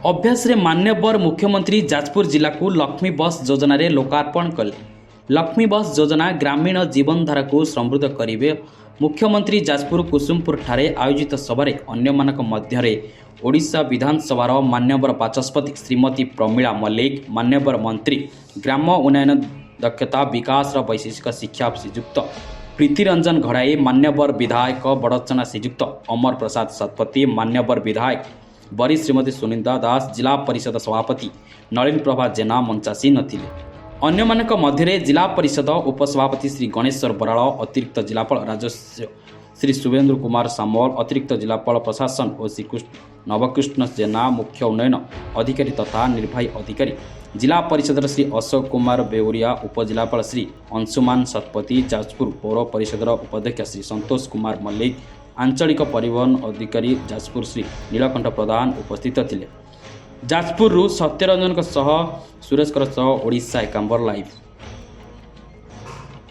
ଅଭ୍ୟାସରେ ମାନ୍ୟବର ମୁଖ୍ୟମନ୍ତ୍ରୀ ଯାଜପୁର ଜିଲ୍ଲାକୁ ଲକ୍ଷ୍ମୀ ବସ୍ ଯୋଜନାରେ ଲୋକାର୍ପଣ କଲେ। ଲକ୍ଷ୍ମୀ ବସ୍ ଯୋଜନା ଗ୍ରାମୀଣ ଜୀବନଧାରାକୁ ସମୃଦ୍ଧ କରିବେ। ମୁଖ୍ୟମନ୍ତ୍ରୀ ଯାଜପୁର କୁସୁମପୁରଠାରେ ଆୟୋଜିତ ସଭାରେ ଅନ୍ୟମାନଙ୍କ ମଧ୍ୟରେ ଓଡ଼ିଶା ବିଧାନସଭାର ମାନ୍ୟବର ବାଚସ୍ପତି ଶ୍ରୀମତୀ ପ୍ରମିଳା ମଲ୍ଲିକ, ମାନ୍ୟବର ମନ୍ତ୍ରୀ ଗ୍ରାମ ଉନ୍ନୟନ ଦକ୍ଷତା ବିକାଶର ବୈଷୟିକ ଶିକ୍ଷା ଶ୍ରୀଯୁକ୍ତ ପ୍ରୀତିରଞ୍ଜନ ଘଡ଼ାଇ, ମାନ୍ୟବର ବିଧାୟକ ବଡ଼ଚଣା ଶ୍ରୀଯୁକ୍ତ ଅମର ପ୍ରସାଦ ଶତପଥୀ, ମାନ୍ୟବର ବିଧାୟକ ବରୀ ଶ୍ରୀମତୀ ସୁନିତା ଦାସ, ଜିଲ୍ଲା ପରିଷଦ ସଭାପତି ନଳିନ ପ୍ରଭା ଜେନା ମଞ୍ଚାସୀନ ଥିଲେ। ଅନ୍ୟମାନଙ୍କ ମଧ୍ୟରେ ଜିଲ୍ଲା ପରିଷଦ ଉପସଭାପତି ଶ୍ରୀ ଗଣେଶ୍ୱର ବରାଳ, ଅତିରିକ୍ତ ଜିଲ୍ଲାପାଳ ରାଜସ୍ୱ ଶ୍ରୀ ଶୁଭେନ୍ଦ୍ର କୁମାର ସାମଲ, ଅତିରିକ୍ତ ଜିଲ୍ଲାପାଳ ପ୍ରଶାସନ ଓ ଶ୍ରୀକୃଷ୍ଣ ନବକୃଷ୍ଣ ଜେନା, ମୁଖ୍ୟ ଉନ୍ନୟନ ଅଧିକାରୀ ତଥା ନିର୍ବାହୀ ଅଧିକାରୀ ଜିଲ୍ଲା ପରିଷଦର ଶ୍ରୀ ଅଶୋକ କୁମାର ବେଉରିଆ, ଉପଜିଲ୍ଲାପାଳ ଶ୍ରୀ ଅଂଶୁମାନ ଶତପଥୀ, ଯାଜପୁର ପୌର ପରିଷଦର ଉପାଧ୍ୟକ୍ଷ ଶ୍ରୀ ସନ୍ତୋଷ କୁମାର ମଲ୍ଲିକ, ଆଞ୍ଚଳିକ ପରିବହନ ଅଧିକାରୀ ଯାଜପୁର ଶ୍ରୀ ନୀଳକଣ୍ଠ ପ୍ରଧାନ ଉପସ୍ଥିତ ଥିଲେ। ଯାଜପୁରରୁ ସତ୍ୟରଞ୍ଜନଙ୍କ ସହ ସୁରେଶଙ୍କର ସହ ଓଡ଼ିଶା ଏକାମ୍ବର ଲାଇଭ୍।